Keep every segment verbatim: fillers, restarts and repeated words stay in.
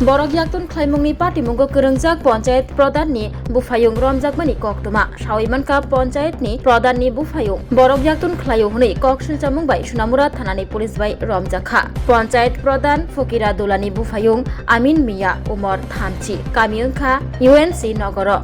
Borok yakton khlaimungni patimungo kwrwngjak Panchayat Pradhan ni buphayung romjakmani koktwma. Sawi mankha Panchayat ni Pradhan ni buphayung borok yakton khlaio hwnwi kok silchamung bai Sonamura thanani police bai romjakha. Panchayat Pradhan Fokira Dulani buphayung Amin Miya, umor thamchi, kami wngkha U N C Nogoro.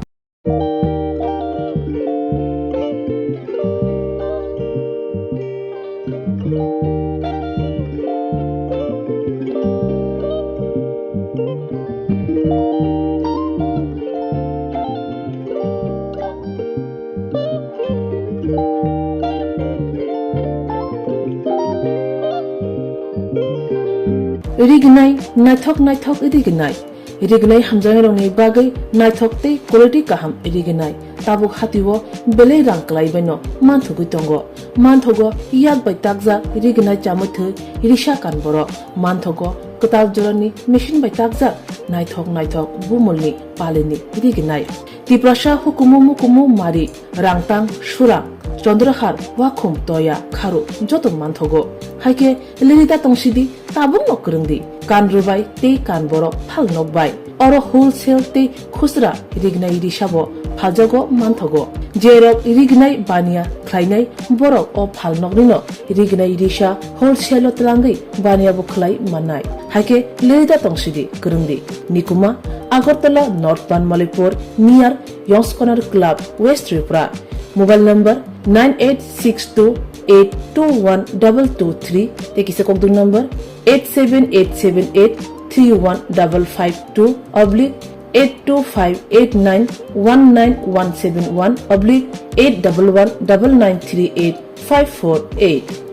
Rignai, naithok naithok rignai. Rignai hamjaknairokni bagwi naithok tei quality kaham rignai. Tabuk hatio belai rang kwlaibaino manthogwi tongo. Manthogo yak bai takjak rignai chamwi thwi risa kan borok. Manthogo kwtal jorani machine bai takjak naithok naithok bumulni palini rignai. Tiprasa hukumu mukumu mari, rangtang, surang, chondrahar, wakhum, toya, kharu joto manthogo. Haikhe lirida tongsidi, tabukno kwrwngdi, kan rwbai tei kan borok phal nokbai. Oro wholesale tei khusra rignai risabo phaljago manthogo. Jerok rignai baniya khlainai borok o phal noknino rignai risa wholesale-o twlangwi baniya bo khlai mannai. Haikhe lirida tongsidi, kwrwngdi. Nikuma, Agartala North Banmalipur, near Yongskonar Club, West Tripura. Mobile number nine eight six two eight two one double two three, tei kisa kokdwng number eight seven eight seven eight three one double five two oblique eight two five eight nine one nine one seven one oblique eight double one double nine three eight five four eight.